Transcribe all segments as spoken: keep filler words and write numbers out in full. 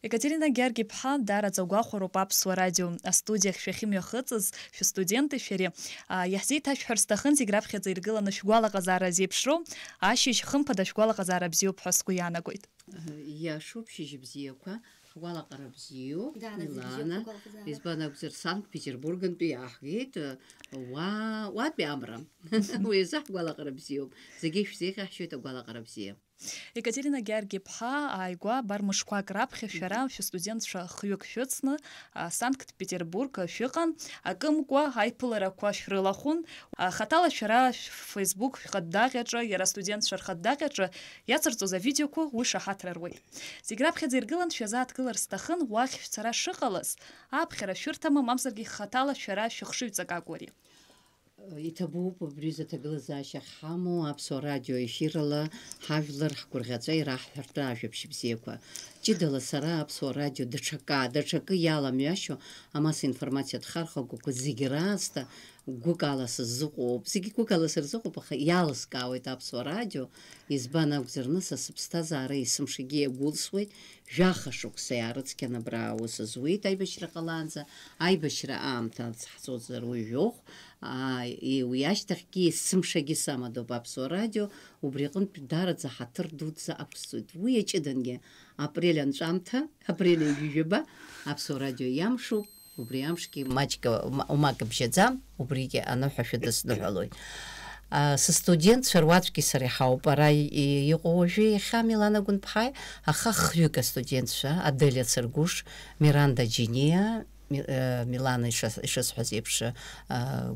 Екатерина Георги-иԥҳа, даараӡа агәахәароуп Аԥсуа радио астудиахь шәахьымҩахыҵыз, шәыстуденти шәареи. А, иаҳзеиҭашәҳәар сҭахын, зегь раԥхьаӡа иргыланы шәгәалаҟазаара зеиԥшроу, ашьыжь, хымԥада, шәгәалаҟазаара бзиоуп ҳәа сгәы иаанагоит. Иашоуп, шьыжь бзиақәа, ҳгәалаҟара бзиоуп, Даараӡа бзиоуп Милана. Ҳгәалаҟазаара. Избан акәзар, Санкт-Петербургантәи иаҳгеит, уа, уатәи амра. Уи азы ҳгәалаҟара бзиоуп. Зегьы шәзеиӷьаҳшьоит агәалаҟара бзиа. Екатерина Георги-иԥҳа, ааигәа абар мышқәак раԥхьа шәара шәыстудентцәа хҩык шәыцны, а, Санкт-Петербург шәыҟан, акымкәа аиԥыларақәа шәрылахәын. А, хаҭала шәара шә-, Facebook шәхатә даҟьаҿы, иара астудентцәа рхатә даҟьаҿы иацырҵоз авидеоқәа уи шаҳаҭра руеит. Зегь раԥхьаӡа иргылан шәазааҭгылар сҭахын, уахь шәцара шыҟалаз, аԥхьара шәырҭама, мамзаргьы хаҭала шәара шәыхшыҩҵак акәу ари? Иҭабуп абри изы аҭагылазаашьа ҳамоу, Аԥсуа радио ефирала ҳажәлар ҳгәырӷьаҵәа ираҳҳәартә ажәабжь бзиақәа. Ҷыдала сара Аԥсуа радио даҽакы, даҽакы иаламҩашьо амасса информациатә хархәагақәа зегьы раасҭа гәыкала сыззыҟоуп. Зегьы гәыкала сырзыҟоуп, аха иалыскаауеит Аԥсуа радио, избан акәзар, нас сыԥсҭазаара есымшагьы иагәылсуеит, Жәаха шықәса иаарыцқьаны абра аус зуеит аибашьра ҟалаанӡа, аибашьра аамҭа ацҳҵозар уи жәохә, аа, и-, уи ашьҭахьгьы есымшагьы самадоуп Аԥсуа радио, убри аҟынтә даараӡа ҳаҭыр дуӡӡа ақәсҵоит. Уи иаҷыдангьы апрель анҵәамҭа, апрель ҩажәи жәаба, Аԥсуа радио иамшуп, убри амшгьы маҷк, ма-, умак бжьаӡам, убригьы аныҳәа шәыдысныҳәалоит. А, сыстудентцәа руаӡәки сареи ҳауп ара и-, и-, иҟоу уажәы иахьа Милана Гәынԥҳаи, аха хҩык астудентцәа, Аделиа Цыргәыш, Миранда Џьениа, Ми-, э, Милана иша-, ишысҳәаз еиԥш, э,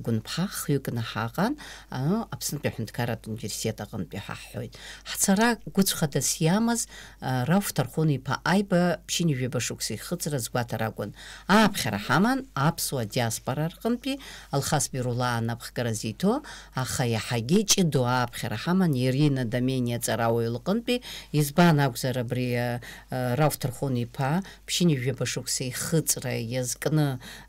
Гәынԥҳа хҩыкны ҳаҟан, а, Аԥснытәи аҳәынҭқарратә университет аҟынтәи ҳаҳҳәоит. Ҳцара гәыцәхадас иамаз, э, Рауф Ҭархәын-иԥа Аиба ԥшьынҩажәаба шықәса ихыҵра азгәаҭара акәын. Ааԥхьара ҳаман аԥсуа диаспора рҟынтәи Алхас Бирулаа анапхгара зиҭо, аха иаҳагьы ҷыдоу ааԥхьара ҳаман Ирина Домениа аҵарауаҩ лҟынтәи, избан акәзар, абри, а, а, Рауф Ҭархәын-иԥа ԥшьынҩажәаба шықәса ихыҵра иазкны,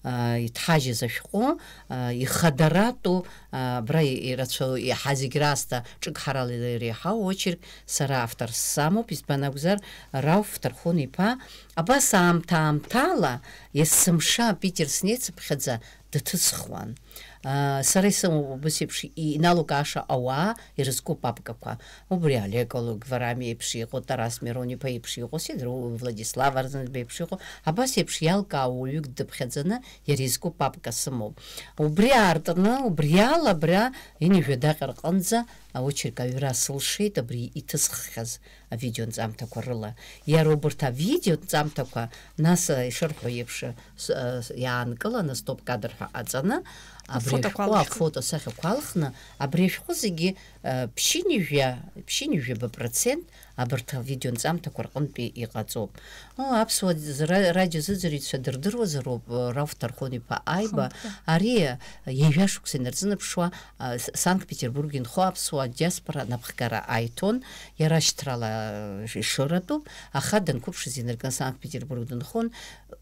а, иҭҳажьыз ашәҟәы, а, ихадаратәу, а, абра ирацәоу, иаҳа зегь раасҭа ҿык ҳарала иреиҳау очерк сара автор самоуп, избан акәзар, Рауф Ҭархәын-иԥа абас аамҭа-аамҭала есымша Питер снеицыԥхьаӡа дыҭысхуан. Аа, сара исымоуп убас еиԥш и-, иналукааша ауаа ирызку папкақәа. Убри Олег Логварами еиԥш иҟоу, Тарас Мирон-иԥа еиԥш иҟоу, Сидорову Владислав Арзанба еиԥш иҟоу, абас еиԥш иалкаау уаҩык дыԥхьаӡаны иара изку папка сымоуп. Убри аартны, убри ала абра ҩажәа даҟьа рҟынӡа аочерк аҩра сылшеит, абри иҭысххьаз авидеонҵамҭақәа рыла. Иара убарҭ авидеонҵамҭақәа, нас, а, ишырҳәо еиԥш, с-, а, с-, иаанкыланы, стоп-кадр ҳәа ҟаҵаны, абри Афотоқәа ашәҟәы алхны. Афотосахьақәа алхны, абри ашәҟәы зегьы, а, ԥшьынҩажәа, ԥшьынҩажәаба процент абарҭ авидеонҵамҭақәа рҟынтәи иҟаҵоуп. О, аԥсуа ра-, радиозыӡырҩцәа дырдыруазароуп, Рауф Ҭархәын-иԥа Аиба. Хымԥада. Ари, а, ҩажәа шықәса инарзынаԥшуа, а, С-, Санкт-Петербург инхо аԥсуа диаспора анапхгара аиҭон, иара шьҭрала, а, ишыратәуп, аха данқәыԥшыз инаркны Санкт-Петербург дынхон,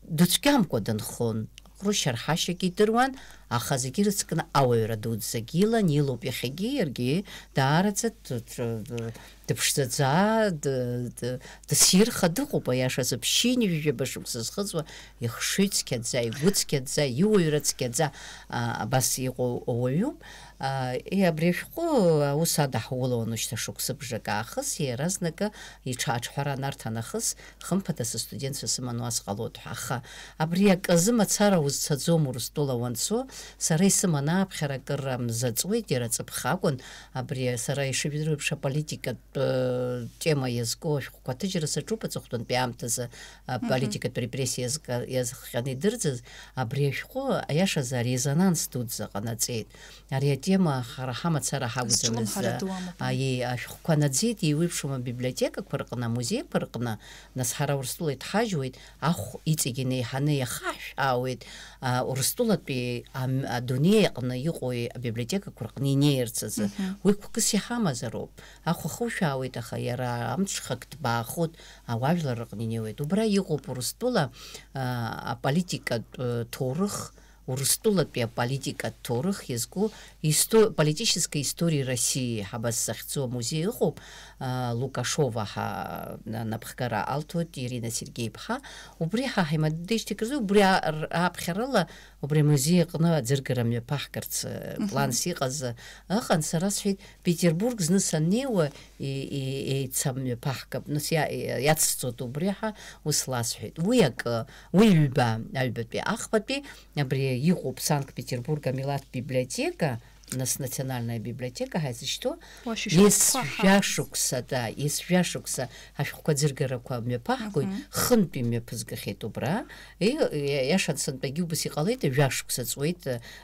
дыцәгьамкәа дынхон. Ҟәрышьа рҳашьагьы идыруан, аха зегьы рыцкны ауаҩра дуӡӡагьы илан, илоуп иахьагьы, иаргьы даараӡа д-, д-, д-, дыԥшӡаӡа, д-, д-, дысирха дыҟоуп, аиашазы, ԥшьынҩажәаба шықәса зхыҵуа, ихшыҩ цқьаӡа, игәы цқьаӡа, иуаҩра цқьаӡа, а, абас иҟоу ауаҩуп. А, и, абри ашәҟәы аус адаҳулон шьҭа шықәсыбжак аахыс, иаразнакы иҽааҿҳәара анарҭа нахыс, хымԥада сыстудентцәа сыман уа сҟалоит ҳәа. Аха абри акы азы мацара узцаӡом Урыстәыла уанцо, сара исыман ааԥхьара акыр амза ҵуеит, иара ҵыԥх акәын, абри сара ишыжәдыруа еиԥш аполитикатә, э, тема иазку ашәҟәқәа аҭыжьра саҿуп аҵыхәтәантәи аамҭазы, а, Мгм. политикатә репрессиа иазка-, иазхҟьаны идырӡыз, абри ашәҟәы, аиашазы, арезонанс дуӡӡа ҟанаҵеит. Ари атема ҳара ҳамацара ҳакәӡамызт. Зҿлымҳара ду амоуп. Аиеи, ашәҟәқәа наӡеит, еиуеиԥшым абиблиотекақәа рҟны, амузеиқәа рҟны, нас ҳара Урыстәыла иҭҳажьуеит, ахә иҵегь инеиҳаны иахаҳшәаауеит, а, Урыстәылатәи ам-, адунеи аҟны иҟоу абиблиотекақәа рҟны инеирц азы. Мгм. Уи қәкыс иҳамазароуп. Ахә ахушәаауеит, аха иара амҽхак ҭбаахоит, ауаажәлар рҟны инеиуеит. Убра иҟоуп Урыстәыла, а, аполитикатә, э, ҭоурых, Урыстәылатәи аполитикатә ҭоурых иазку исто-, политической истории России ҳәа абас захьӡу амузеи ыҟоуп, а, Лукашова ҳа-, на-, напхгара алҭоит Ирина Сергеи-иԥҳа. Убри ҳа ҳаимадеижьҭеи акырзы, убри а-, р-, аԥхьарала, убри амузеи аҟны аӡыргара мҩаԥаҳгарц, э, Мгм. планс иҟаз, э, ыҟан. Сара сҳәеит, Петербург зны саннеиуа, и-, и-, еицамҩаԥаҳгап, нас иа-, иа-, иацсҵоит убри ҳәа ус ласҳәеит. Уи акы, уи ҩба, аҩбатәи, ахԥатәи, абри иҟоуп Санкт-Петербург амилаҭтә библиотека, нас национальная библиотека ҳәа изышьҭоу, Уа шәышықәсқәа ҳа- есжәа шықәса, да, есжәа шықәса ашәҟәқәа ӡыргарақәа мҩаԥаҳгоит, Мгм. хынтәи мҩаԥызгахьеит убра. И-, и-, иашан сынтәагьы убас иҟалеит, жәа шықәса ҵуеит,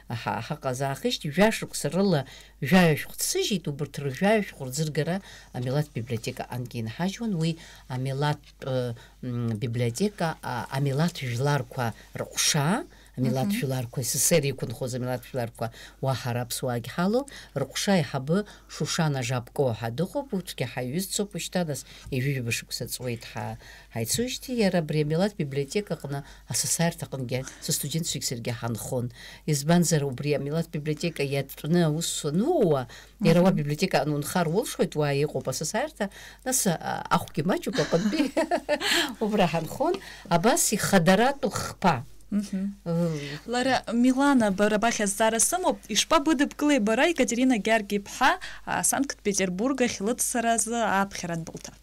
ҳа-, ҳаҟазаахижьҭеи, жәа шықәса рыла жәаҩа шәҟә ҭсыжьит, убарҭ рыжәаҩа шәҟә рӡыргара амилаҭтә библиотека анкьа инҳажьуан, уи амилаҭтә, м, библиотека, а, амилаҭ жәларқәа рҟәша, амилаҭ Мгм. жәларқәа, С С Р иқәынхоз амилаҭ жәларқәа, уа ҳара аԥсуаагь ҳалоуп, рҟәша аиҳабы Шушана Жабко ҳәа дыҟоуп, урҭгьы ҳаиҩызцәоуп, уажәшьҭа нас ҩажәижәаба шықәса ҵуеит ҳа-, ҳаицужьҭеи, иара абри амилаҭ библиотека аҟны асасааирҭа аҟынгьы сыстудентцәагь саргьы ҳанхон. Избанзар, убри амилаҭ библиотека иатәны аус анууа, иара уа Мгм. библиотекаҟны унхар улшоит, уа иҟоуп асасааирҭа, нас, а, ахәгьы маҷуп аҟынтәи. Убра ҳанхон, абас ихадаратәу хԥа. Мгм. Ы, Лара, Милана, бара бахь азҵаара сымоуп, ишԥабыдыбкылеи бара Екатерина Гьаргь-иԥҳа, а, Санкт-Петербург ахь лыццаразы аԥхьара андәылҭа?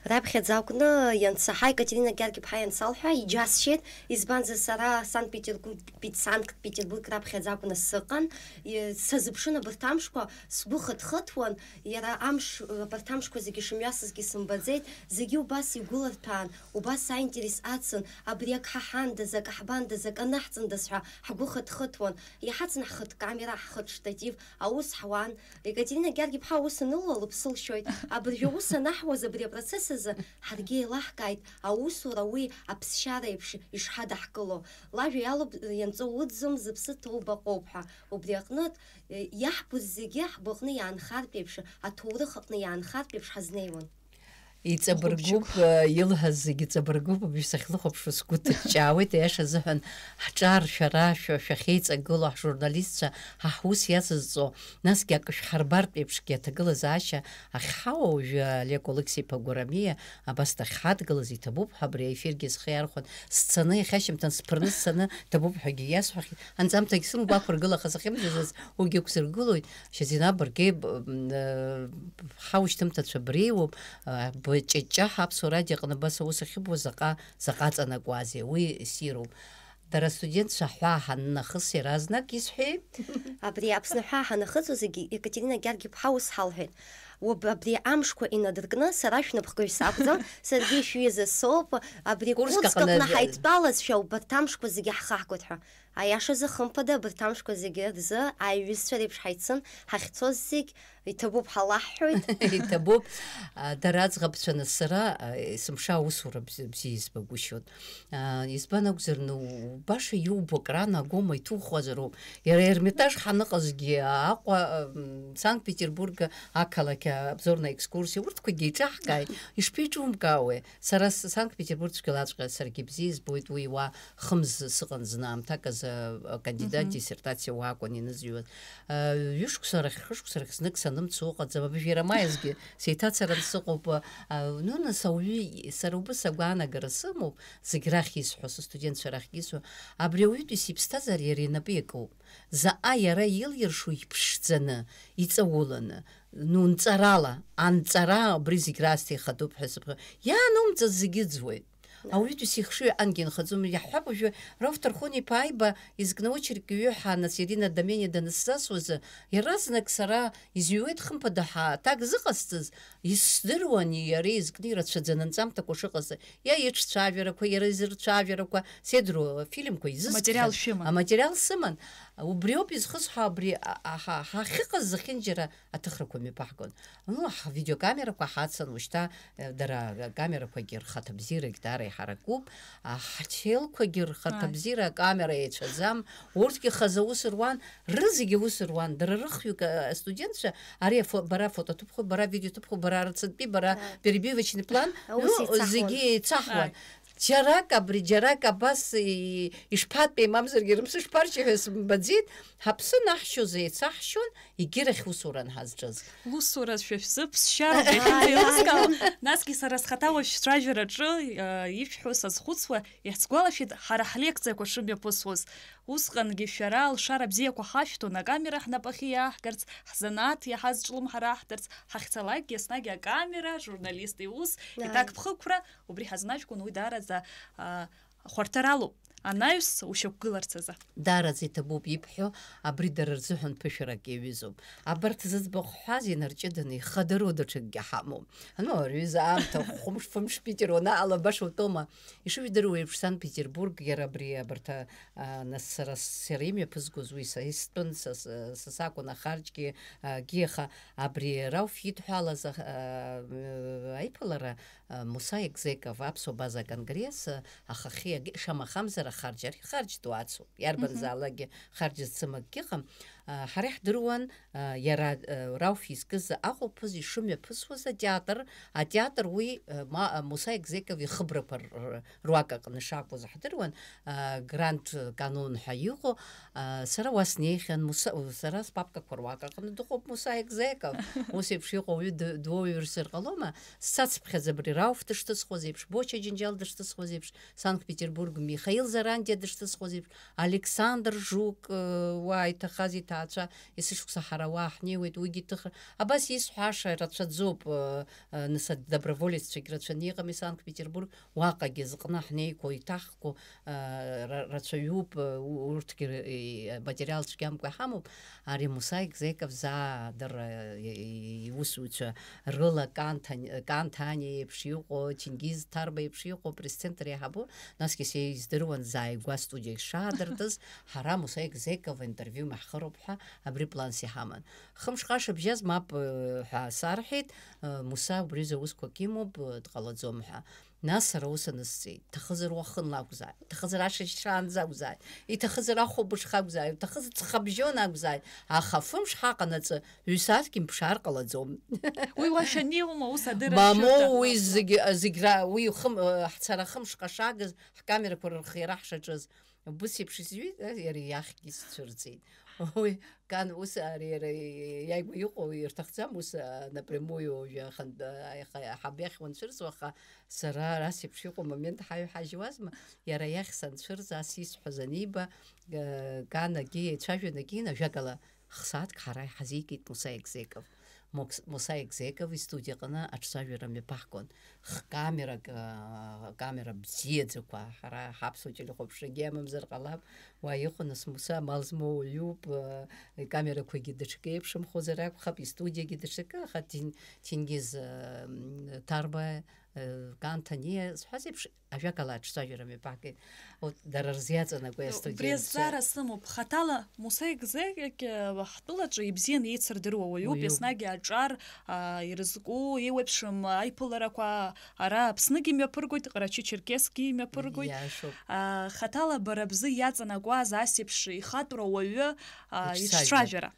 Раԥхьаӡа акәны иансаҳа, Екатерина Гьаргь-иԥҳа иансалҳәа, иџьасшьеит, избанзар, сара Санкт-Петербург, Пет-, Санкт-Петербург раԥхьаӡа акәны сыҟан, и-, сазыԥшын абарҭ амшқәа, сгәы хыҭхыҭуан, иара амш, абарҭ амшқәа зегьы шымҩасызгьы сымбаӡеит, зегьы убас игәыларҭәаан, убас аинтерес ацын, абри ак ҳаҳандаз, ак ҳбандаз, ак анаҳҵандаз ҳәа ҳгәы хыҭхыҭуан, иҳацын ҳхатә камера, ҳхатә штатив, аус ҳуан. Екатерина Гьаргь-иԥҳа аус анылуа лыԥсы лшьоит. Абыржәы аус анаҳуаз абри апроцесс азы ҳаргьы еилаҳкааит, аусура уи аԥсшьара еиԥш ишҳадаҳкыло. Лажәа иалоуп, ианҵоу лыӡӡом, зыԥсы ҭоу баҟоуп ҳәа. Убри аҟнытә, е, иаҳбоз зегьы ҳгәаҟны иаанхартә еиԥш, аҭоурых аҟны иаанхартә еиԥш ҳазнеиуан. Иҵабыргуп, Хәыҷык. Э, илҳәаз зегьы ҵабыргуп, абри сахьлыхәаԥшуа сгәы ҭыҷҷаауеит, аиаша азыҳәан ҳҿар шәара, шәа-, шәахьеиҵагылоу ҳжурналистцәа, ҳа ҳус иацызҵо, насгьы акы шәҳарбартә еиԥшгьы аҭагылазаашьа ахьҳауа уажәы Олег Алықьса-иԥа Гәарамиа абас дахьҳадгылаз иҭабуп ҳәа абри аефиргьы схы иархәан, сцаны иахьа ашьыжьымҭан сԥырны сцаны иҭабуп ҳәагьы иасҳәахьеит, анҵамҭагь сымгәақәыргыла аха сахьымӡаз уигьы ықәсыргылоит, Шьазина Баргеи, б-, м, э, ҳаушьҭымҭацәа бреиуоуп, э, б-, ҷыҷҷаҳа Аԥсуа радио аҟны абас аус ахьыбуа заҟа, заҟа аҵанакуазеи, уи ссируп. Дара астудентцәа аҳәаа ҳаннахыс иаразнак исҳәеи? Абри Аԥсны аҳәаа ҳанахыҵуа зегьы Екатерина Гьаргь-иԥҳа ус ҳалҳәеит. Уаб-, абри амшқәа инадыркны сара шәнапхгаҩ сакәӡам, саргьы шәҩыза соуп, абри Курск Курск аҟны аҟны аӡ-, ҳаидтәалазшәа убарҭ амшқәа зегьы ҳхаҳгоит ҳәа. Аиашазы, хымԥада, абарҭ амшқәа зегьы рзы аиҩызцәа реиԥш ҳаицын, ҳахьцоз зегь иҭабуп ҳәа лаҳҳәоит. Иҭабуп. А, дара аӡӷабцәа, нас сара, а, есымша аусура бз-, бзиа избагәышьоит. А, избан акәзар, ну, баша иубо акран агома иҭухуазароуп. Иара Ермитаж ҳаныҟазгьы, Аҟәа, м, Санкт-Петербург ақалақь обзорная экскурсиа, урҭқәагьы еиҿаҳкааит. Ишԥеиҿумкаауеи? Сара с-, Санкт-Петербург цәгьалаҵәҟьа саргьы бзиа избоит, уи уа хымз сыҟан зны аамҭак азы, акандидат Мгм. диссертациа уа акәын инызҩуаз. Э, ҩышықәса рахь, хышықәса рахь знык санымцо ыҟаӡам, абыржә иара маиазгьы сеиҭацаран сыҟоуп. А, ну, нас ауаҩы, сара убыс агәаанагара сымоуп, зегь рахь исҳәо, сыстудентцәа рахьгьы исҳәо, абри ауаҩытәыҩса иԥсҭазаара иара инапы иакуп. Заҟа иара илиршо иԥшӡаны, иҵауланы, ну, нҵарала, анҵара абри зегь раасҭа ихадоуп ҳәа сыԥхьо. Иаанумҵаз зегь ыӡуеит. Ауаҩытәыҩса ихшыҩ ангьы инхаӡом, иаҳҳәап, уажәы Рауф Ҭархәын-иԥа Аиба изкны очерк ҩы ҳәа, нас Ирина Домене данысзасуаз, иаразнак сара изҩуеит, хымԥада, ҳа аҭак зыҟасҵаз, исдыруан иара изкны ирацәаӡаны анҵамҭақәа шыҟаз, иа иҿцәажәарақәа, иара изырцәажәарақәа, сеидру афильмқәа изысҭахьан. Аматериал шәыман. Аматериал сыман. Убриоуп изхысҳәо, абри, а, а, ҳа-, ҳахьыҟаз зехьынџьара аҭыхрақәа мҩаԥаҳгон. Ну, ҳвидеокамерақәа ҳацын, ушьҭа, э, дара акамерақәагьы рхаҭа бзиарагь даара иҳаракуп, а, ҳчелқәагьы рхаҭа Ааи. бзиара акамера еицәаӡам, урҭгьы хазы аус руан, рызегьы аус руан, дара рыхҩык, а, астудентцәа, ари афо-, бара афото ҭыԥхоит, бара авидео ҭыԥхоит, бара арацәатәи, бара Ааи. перебивочный план, Аус ну, еицаҳуан. зегьы еицаҳуан. Ааи. Џьарак абри, џьарак абас и-, ишԥатәеи, мамзаргьы рыԥсы шԥарчи ҳәа сымбаӡеит, ҳаԥсы наҳшьоз еицаҳшьон, егьирахь усуран ҳазҿыз. Лусура шәа шәзы ԥсшьароуп иахьынӡеилыскаауа. Насгьы сара схаҭа уажә шәцәажәараҿы, а, ишәҳәо сазхәыцуа, иаҳзгәалашәеит ҳара ҳлекциақәа шымҩаԥысуаз. Усҟангьы шәара алшара бзиақәа ҳашәҭон, акамера ҳнапахьы иааҳгарц, ҳзанааҭ иаҳаз ҿлымҳара аҳҭарц, ҳахьцалакгьы еснагь акамера, ажурналист иус, Ааи. Иҭакԥхықәра, убри ҳазнажәгон, уи даараӡа, а, хәарҭаралоуп, анаҩс ушьақәгыларц азы. Даараӡа иҭабуп ибҳәо, абри дара рзыҳәан ԥышәарак иаҩызоуп. Абарҭ зыӡбахә ҳҳәаз инарҷыданы ихадароу даҽакгьы ҳамоуп. Ну, рҩыза аамҭа хәымш-фымш Питер уанаҟала баша утәома? Ишыжәдыруа еиԥш, Санкт-Петербург, иара абри, абарҭ, а, нас сара, сара имҩаԥызгоз уи са истәын, са, са, са сакәын ахарџьгьы, а, гьы, аха абри Рауф идҳәалаз, а, а, аиԥылара, а, Муса Егзеков, Аԥсуа база аконгресс, а, ахахьы иаг-, шамахамзар ахарџь, ари харџь ду ацуп, иарбанзаалакгьы харџь зцым акгьы ыҟам. А, ҳара иаҳдыруан, а, иара, а, Рауф изкыз ахәылԥаз ишымҩаԥысуаз атеатр, атеатр уи, а, ма-, а, Муса Егзеков ихыбрақәа р-, р-, руак аҟны шакәыз ҳдыруан, а, Гранд Канон ҳәа иҟоу, а, сара уа снеихьан, Муса, сара спапкақәа руак аҟны дыҟоуп Муса Егзеков, ус еиԥш иҟоу уаҩы д-, дуаҩырзар ҟалома, сцацыԥхьаӡа абри Рауф дышҭысхуаз еиԥш, Боча Џьынџьал дышҭысхуаз еиԥш, Санкт-Петербург, Михаил Зарандиа дышҭысхуаз еиԥш, Александр Жук, э, уа иҭахаз иҭаацәа, есышықәса ҳара уа ҳнеиуеит, уигьы иҭыхра. Абас исҳәаша рацәаӡоуп, э, э, нас, адоброволеццәагь рацәаны иҟами Санкт-Петербург, уаҟагьы зыҟны ҳнеиқәо, иҭахқәо, э, ра-, рацәаҩуп, э, у-, урҭгьы р-, и-, аматериал цәгьамкәа иҳамоуп. Ари Муса Егзеков заа дара, э, и-, и-, иусуцәа рыла Кан Тани-, Кан Тани еиԥш иҟоу, Чингиз Ҭарба еиԥш иҟоу пресс-центр иаҳабу, насгьы сеиздыруан зааигәа астудиа ишаадыртыз, ҳара Муса Егзеков интервиу маҳхыроуп ҳәа абри планс иҳаман. Хымш-ҟаша бжьаз мап, э, ҳәа сарҳәеит, э, Муса убри рзы усқәак имоуп, э, дҟалаӡом ҳәа. Нас сара ус анысҵеит, иҭахызар уахынла акәзааит, иҭахызар ашьыжьраанӡа акәзааит, иҭахызар ахәылбыҽха акәзааит, иҭахызар ҵхабжьон акәзааит, аха фымш ҳаҟанаҵы, ҩ-сааҭк имԥшаар ҟалаӡом. Уи уашьа неиуама, ус адырра Мамоу, шьоуҭаху уи аԥсуа? Зегь, зегь ра-, уи хым-, э, ҳцара хымш ҟаша агыз, ҳкамерақәа рырхиара ҳшаҿыз. Убыс еиԥш изҩит, э, иара иахьгьы сцәырҵит. Уи, Кан, ус, ари, иара иааигәа иҟоу ирҭахӡам, ус, а, напрямую уажәы ахантә, а, иаха-, аҳаб иахь уанцәырҵуа, аха сара ас еиԥш иҟоу момент ҳаҩҳажьуазма, иара иахь санцәырҵ, ас исҳәаз аниба, э, Канагьы еицәажәан, егьин, ажәакала, х-сааҭк ҳара иҳазикит Муса Егзеков. Мокс-, Муса Егзеков истудиаҟны аҿцәажәара мҩаԥаҳгон. Х-, камерак, а, камера бзиаӡақәа, ҳара ҳаԥсуа телехәаԥшрагьы амамзар ҟалап, уа иҟоу, нас, Муса амал змоу уаҩуп, а, икамерақәагьы даҽакы еиԥшымхозар акәхап, истудиагьы даҽакы, аха Тин-, Ҭенгиз, а, м, Ҭарба, а, Кан Ҭаниа зҳәаз еиԥш, ажәакала аҿцәажәара мҩаԥаҳгеит. Урҭ дара рзы иаҵанакуеит. Ну, убри астудентцәа. Азҵаара сымоуп. Хаҭала Муса Егзеков, э, ҳтәылаҿы ибзианы еицырдыруа уаҩуп, уаҩуп. Еснагь аҿар, а, ирызку, еиуеиԥшым аиԥыларақәа ара Аԥсныгьы имҩаԥыргоит, Ҟарачы-Черкесгьы имҩаԥыргоит. Иашоуп. А, хаҭала бара бзы иаҵанакуаз ас еиԥш ихатәра уаҩы, а, Иҿцәажәара.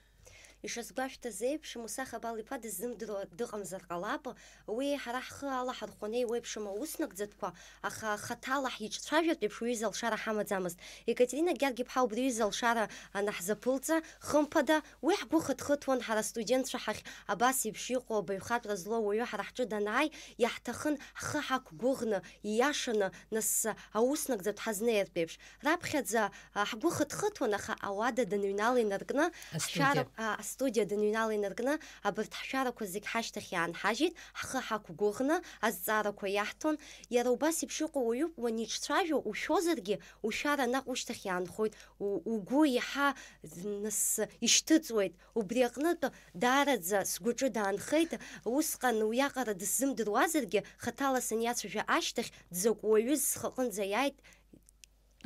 Ишазгәашәҭаз еиԥш, Муса Хабал-иԥа дыззымдыруа дыҟамзар ҟалап. Уи ҳара ҳхы алаҳархәон еиуеиԥшым аус нагӡатәқәа, аха хаҭала ҳиҿцәажәартә еиԥш уи изы алшара ҳамаӡамызт. Екатерина Георги-иԥҳа убри изы алшара анаҳзаԥылҵа, хымԥада, уи ҳгәы хыҭхыҭуан ҳара астудентцәа ҳахь абас еиԥш иҟоу абаҩхатәра злоу ауаҩы ҳара ҳҿы данааи, иаҳҭахын ҳхы ҳақәгәыӷны, ииашаны, нас аус нагӡатә ҳазнеиртә еиԥш. Раԥхьаӡа, а, ҳгәы хыҭхыҭуан, аха ауада даныҩнала инаркны, Астудиа. ҳшәара-, а, астудиа даныҩнала инаркны, абарҭ ҳшәарақәа зегь ҳашьҭахь иаанҳажьит, ҳхы ҳақәгәыӷны азҵаарақәа иаҳҭон. Иара убас еиԥш иҟоу уаҩуп, уаниҿцәажәо, ушәозаргьы, ушәара наҟ ушьҭахь иаанхоит, у-, угәы иаҳа, нас, ишьҭыҵуеит. Убри аҟнытә даараӡа сгәаҿы даанхеит, усҟан уиаҟара дысзымдыруазаргьы, хаҭала саниацәажәа ашьҭахь, дзакә уаҩыз схаҟынӡа иааит,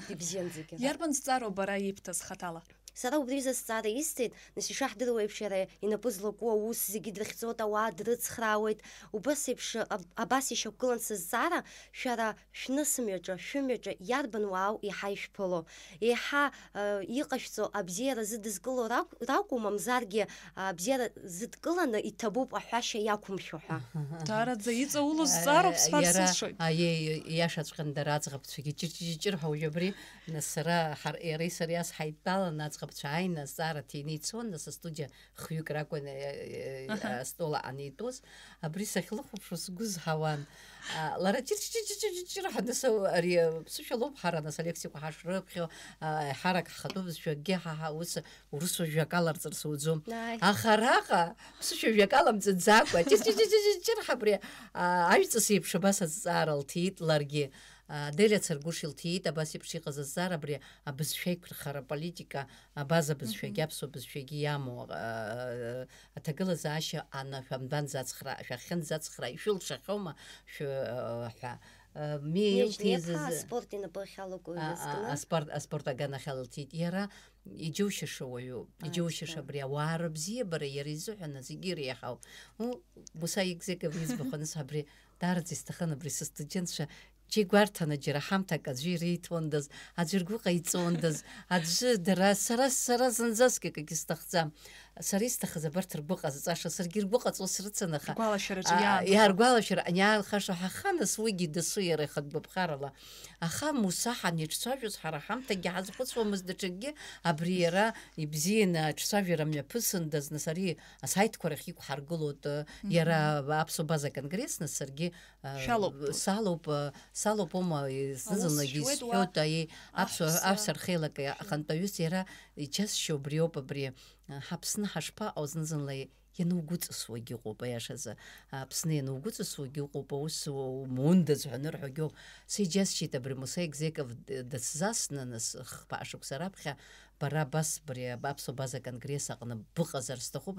Ибзиан зегьы. Иарбан зҵаароу бара ибҭаз хаҭала? Сара убри азҵаара исҭеит, нас ишаҳдыруа еиԥш, иара инапы злаку аус зегьы дрыхьӡоит, ауаа дрыцхраауеит. Убас еиԥш, аб-, абас ишьақәгылан сызҵаара, шәара шәнысымҩаҿы, шәымҩаҿы иарбан уаау еиҳа ишәԥыло? Еиҳа, э, иҟашәҵо абзиара зыдызкыло ракә-, ракәу, мамзаргьы, абзиара зыдкыланы иҭабуп аҳәашьа иақәымшәо ҳәа. Даараӡа иҵаулоу зҵаароуп сҳәар Иара, сылшоит. Аиеи, иашаҵәҟьаны дара аӡӷабцәагьы ҷыр-ҷыр-ҷыр ҳәа уажәы абри, нас сара, ҳар-, иареи сареи ас ҳаидтәалан, аӡӷабцәа ааины азҵаара ҭины ицон, нас астудиа хҩык ракәын, э, э, Аҳа. Астол аҟаны итәоз, абри сахьлыхәаԥшуа сгәы зҳауан. А, лара ҷыр-ҷыр-ҷыр-ҷыр-ҷыр ҳәа, нас, ари ԥсышәа лоуп ҳара, нас алексикақәа ҳашрыԥхьо, а, ҳарак ҳхатәы бызшәакгьы ҳа, ҳа, ус урысуа жәак аларҵар суӡом. Ааи. Аха араҟа ԥсышәа жәак аламҵаӡакәа, ҷыр-ҷыр-ҷыр-ҷыр ҳәа абри, а, аҩҵас еиԥш абас азҵаара лҭиит ларгьы. А, Делиа Царгәыш илҭиит абас еиԥш иҟаз азҵаара, абри абызшәа еиқәырхара политика, абаза бызшәагьы, Мгм. Аԥсуа бызшәагьы иамоу, а, аҭагылазаашьа анашәамбан зацхра-, шәахьынӡацхраа, ишәылшахьоума шәы-, а, ҳәа. А, Миа Нежь илҭиз Неԥҳа азы аспорт инапы ахьалаку а, а, изкны. Аспорт, аспорт аганахьала илҭиит. Иара иџьоушьаша уаҩуп, Ааи, иџьоушьаша ҵкы. Абри ауаа рыбзиабара иара изыҳәан зегьы иреиҳау. Ну, Муса Егзеков иӡбахә анысҳәа, абри даараӡа исҭахын, абри сыстудентцәа џьеи гәарҭаны џьара ҳамҭак аӡәы ириҭондаз, аӡәы ргәы ҟаиҵондаз, аӡәы дара, сара, сара зынӡаск акгьы сҭахӡам. Сара исҭахыз абарҭ ргәы ҟазҵаша, саргьы ргәы ҟаҵо срыцын, аха, Ргәалашәараҿы а, иаанхо. Иа, ргәалашәара аниаанхаша ҳаханыс, уигьы дасу иара ихатә гәаԥхарала. Аха Муса ҳанеиҿцәажәоз, ҳара ҳамҭакгьы ҳазхәыцуамызт даҽакгьы, абри иара ибзианы аҿцәажәара мҩаԥысындаз, нас ари асаитқәа рахь иқәҳаргылоит, Мгм. Иара аԥсуа база конгресс, нас саргьы, а, Шәалоуп. Салоуп, а, салоуп, ома, зны-зынлагьы Аус зуеит уа исҳәоит, аи, аԥсуа, аҳәса. Аҳәса рхеилак ахантәаҩыс иара иџьасшьо убриоуп, абри, а, ҳаԥсны ҳашԥаҟоу зны-зынла ианугәыҵысуагьы ыҟоуп, аиашазы, Аԥсны ианугәыҵысуагьы ыҟоуп, аус умундаз ҳәа анырҳәогьы ыҟоуп. Сеиџьасшьеит абри Муса Егзеков д-, дысзасны, нас, хԥа шықәса раԥхьа, бара абас абри аԥсуа база конгресс аҟны быҟазар сҭахуп,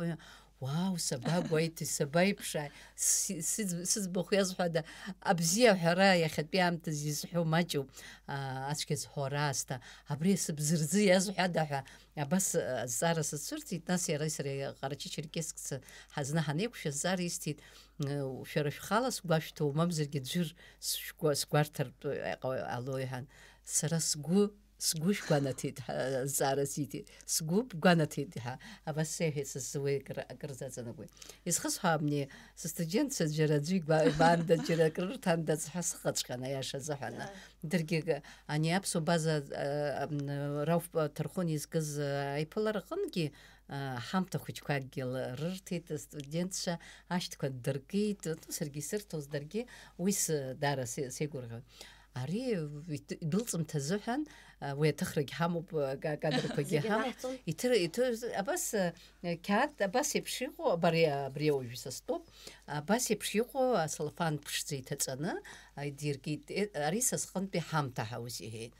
уау, сабагәеиҭеи, сабаиԥшааи, си-, сыӡ-, сыӡбахә иазҳәада, абзиа аҳәара иахьатәи аамҭазы изҳәо маҷуп, аа, ацәгьа зҳәо раасҭа, абри сыбзырӡы иазҳәада ҳәа, абас, а, азҵаара сацәырҵит, нас иареи сареи Ҟарачы-Черкесск ц-, ҳазны ҳанеиқәшәа азҵаара исҭеит, ы, шәара шәхала сгәашәҭоу, мамзаргьы ӡәыр сшәгәа-, сгәарҭартә, ы, ҟа-, ало иҳәан, сара сгәы, сгәы шәгәанаҭеит ҳәа азҵаара сиҭеит, сгәы бгәанаҭеит ҳәа, абас сеиҳәеит, са сзы уи акыр-, акыр заҵанакуеит. Исхысҳәаабни, сыстудентцәа џьара аӡәы игәа-, ибаанда, џьара акрырҭандаз ҳәа сыҟаҵәҟьан, аиаша азыҳәан. Ааи. Даргьы г-, ани аԥсуа база, а, ам, Рауф Ҭархәын изкыз, а, аиԥылараҟынгьы, а, ҳамҭа хәыҷқәакгьы л-, рырҭеит, астудентцәа ашьҭқәа ддыркит, ну, саргьы исырҭоз даргьы, уи с-, даара се-, сеигәырӷьон. Ари ит-, идәылҵымҭа азыҳәан, а, уи аҭыхрагь ҳамоуп, а, ка-, кадрқәагьы Зегьы ҳамоуп. Раҳҵон. Иҭыр-, иҭыр-, абас, а, қьаад абас еиԥш иҟоу, абари, абри ауаҩы са стәоуп, абас еиԥш иҟоу асалафан ԥшӡа иҭаҵаны, а, идиркит. Е, ари са сҟынтәи ҳамҭа ҳәа ус иҳәеит.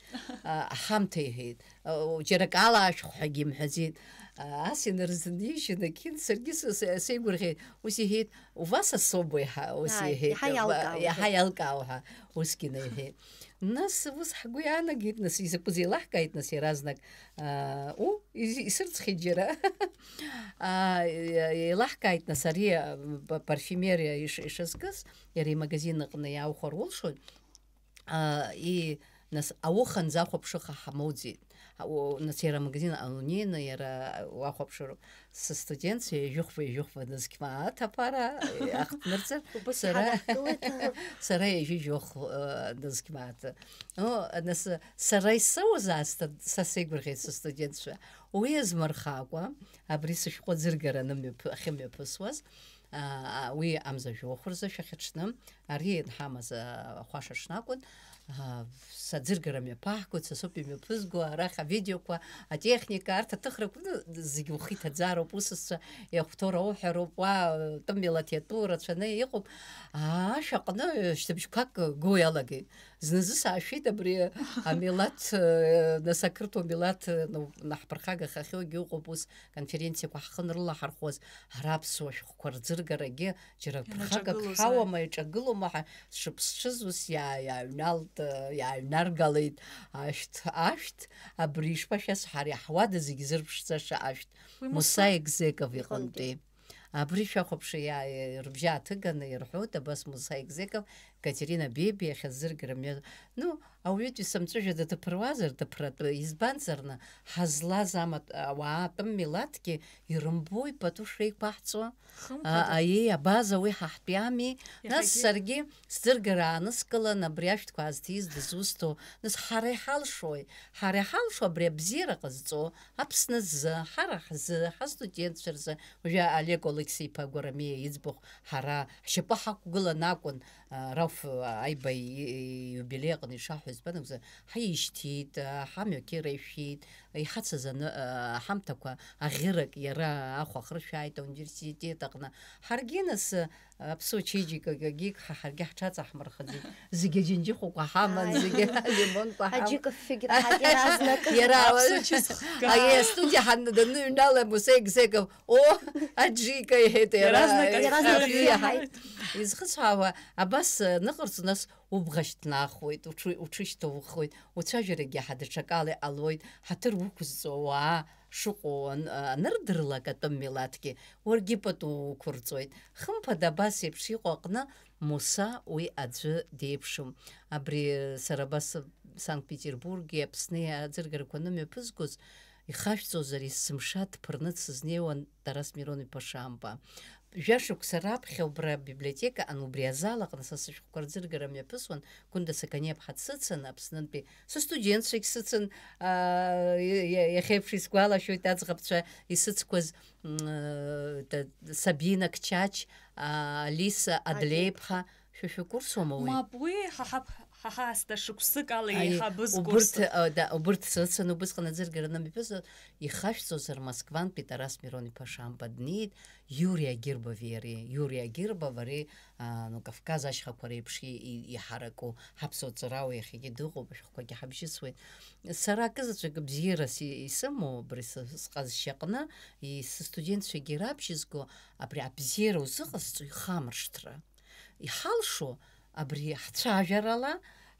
А, ҳамҭа иҳәеит. А, џьара акала ашәҟәҳәагьы имҳәаӡеит. А, ас инарзынижьын, ақьын, саргьы с-, с-, сеигәырӷьеит. Ус иҳәеит, у вас особый ҳәа, ус Ааи, иҳәеит. Иаҳа иалкаау. Иаҳа иалкаау ҳәа, усгьы наиҳәеит. Нас ус ҳгәы иаанагеит, нас изакәыз еилаҳкааит, нас иаразнак, а, у, из-, исырӡхьеит џьара. А, еилаҳкааит, нас ари, а, п-, парфюмериа иш-, ишазкыз, иара имагазин аҟны иааухәар улшоит. А, и, нас, ауханӡа ахәаԥшыха ҳамоуӡеит. А, о, нас, иара амагазин анунеины, иара уахәаԥшыр, сыстудентцәа ҩажәихәба, ҩажәихәба нызқь мааҭ аԥара, ахҭнырцәыр, Убас сара, иҳадаҳкылоит. Сара ҩажәи жәохә, э, нызқь мааҭ. Ну, нас, сара исоуз аасҭа, са сеигәырӷьеит сыстудентцәа. Уи азмырхакәа, абри сышәҟәы аӡыргараны мҩаԥы-, ахьымҩаԥысуаз, аа, уи амза жәохә рзы шәахьаҽны, ари ианҳамаз, аа, ахәаша ҽнакәын, аа, саӡыргара мҩаԥаҳгоит, са соуп имҩаԥызго, арахь авидеоқәа, атехника, арҭ аҭыхрақәа, ну, зегь ухы иҭаӡароуп, усасцәа иахәҭоу рауҳәароуп, уа, тәым милаҭ иатәу рацәаны иҟоуп. Аа, ашә аҟны шьҭыбжьқәак гоу иалагеит. Зназы саашәеит абри амилаҭ, э, нас ақырҭуа милаҭ, э, ну, наҳԥырхагахахьоугьы ыҟоуп, ус конференциақәа ҳхы анрылаҳархәуаз, ара аԥсуа шәҟәқәа рӡыргарагьы џьара ԥырхагак ианаҿагылоз, ҳауама, иаҿагылома ҳәа сшыԥсҽыз ус иаа-, иааҩналт, э, иааҩнаргалеит ашәҭ, ашәҭ, абри ишԥашәасҳәари, ҳуада зегьы зырԥшӡаша ашәҭ. Уи Муса Муса Егзеков иҟынтәи. Иҟынтәи. Абри шәахәаԥши, иа-, рыбжьы ааҭыганы ирҳәоит, абас Муса Егзеков, Катерина Бебиа иахьа зыргара мҩа-, ну, ауаҩытәыҩса мҵәыжәҩа дыҭыԥыруазар, дыԥратәы, избанзарны, ҳазлаз амаҭ-, ауаа атәым милаҭгьы ирымбои пату шеиқәаҳҵо? Хымԥада. А, аиеи, абаза уи ҳаҳтәи ами. Нас иахьагьы саргьы сзыргара ааныскылан, абри ашәҭқәа аазҭиз дызусҭоу, нас ҳара иҳалшои? Ҳара иҳалшо абри абзиара ҟазҵо, Аԥсны азы, ҳара ҳзы, ҳастудентцәа рзы, уажәы Олег Олықьса-иԥа Гәарамиа иӡбахә ҳара ҳшьапы ҳақәгылан акәын, а, Рауф Аиба и-, и-, ииубилеи аҟны ишаҳҳәо избан акәзар, ҳаишьҭит, а, ҳамҩа қьыра ишәит, иҳацыз аны-, а, ҳамҭақәа аӷьырак иара ахә ахыршәааит ауниверситет аҟны. Ҳаргьы нас, Аԥсуа чеиџьыкагьы ҳа ҳаргьы ҳҽаҵаҳмырхаӡеит. Зегьы аџьынџьыхәақәа ҳаман, ааи, зегьы алимонқәа ҳаман. Аџьыка ффигра ҳагьаразны акы. Иара аԥсуа чысхга. Аи, астудиа ҳан-, даныҩнала Муса Егзеков, о, аџьыка, иҳәеит иара. Иаразнак аиҳа-, аиҳа-, аиҳа-, изхысҳәаауа, абас, э, ныҟарҵо, нас убӷа шьҭнахуеит, уҽы-, уҽышьҭоухуеит, уцәажәарагьы ҳа даҽакала иҟалоит, ҳаҭыр уқәызҵо ауаа шыҟоу ан-, анырдырлак атәым милаҭгьы, уаргьы пату уқәырҵоит. Хымԥада, абас еиԥш иҟоу аҟны Муса уи аӡәы деиԥшым. Абри сара абас Санкт-Петербурги Аԥсни аӡыргарақәа анымҩаԥызгоз, ихашәҵозар, есымша дԥырны дсызнеиуан Тарас Мирон-иԥа Шамба. Жәашықәса раԥхьа убра абиблиотекаҟны, убри азал аҟны са сышәҟәқәа рӡыргара мҩаԥысуан, Гәында Сақаниаԥҳа дсыцын, Аԥснынтәи сыстудентцәагь сыцын, аа, иа-, иа-, иахьеиԥш исгәалашәоит, аӡӷабцәа исыцқәаз, м, э, та-, Сабина Кчач, аа, Алиса Адлеиԥҳа, шәа шәыкурсума уи? Мап, уи ҳа ҳап-, ҳа ҳаасҭа шықәсык ала аиеи, еиҳабыз убырҭ, курсуп. Э, да, убырҭ сыцын, убысҟан аӡыргара анымҩаԥысуа, ихашәҵозар Москвантәи Тарас Мирон-иԥа Шамба днеит, Иури Агирбов иареи, Иури Агирбов ари, а, ну, Кавказ ашьхақәа реиԥш и-, и-, иҳараку, ҳаԥсуа ҵарауаҩ иахьагьы дыҟоуп, ашәҟәқәагьы ҳабжьысуеит. Сара акызаҵәык бзиарас и-, исымоу, абри сы-, сҟазшьаҟны, и-, сыстудентцәагьы рабжьызго, абри абзиара узыҟасҵо ихамыршҭра. Иҳалшо, абри ҳцәажәарала,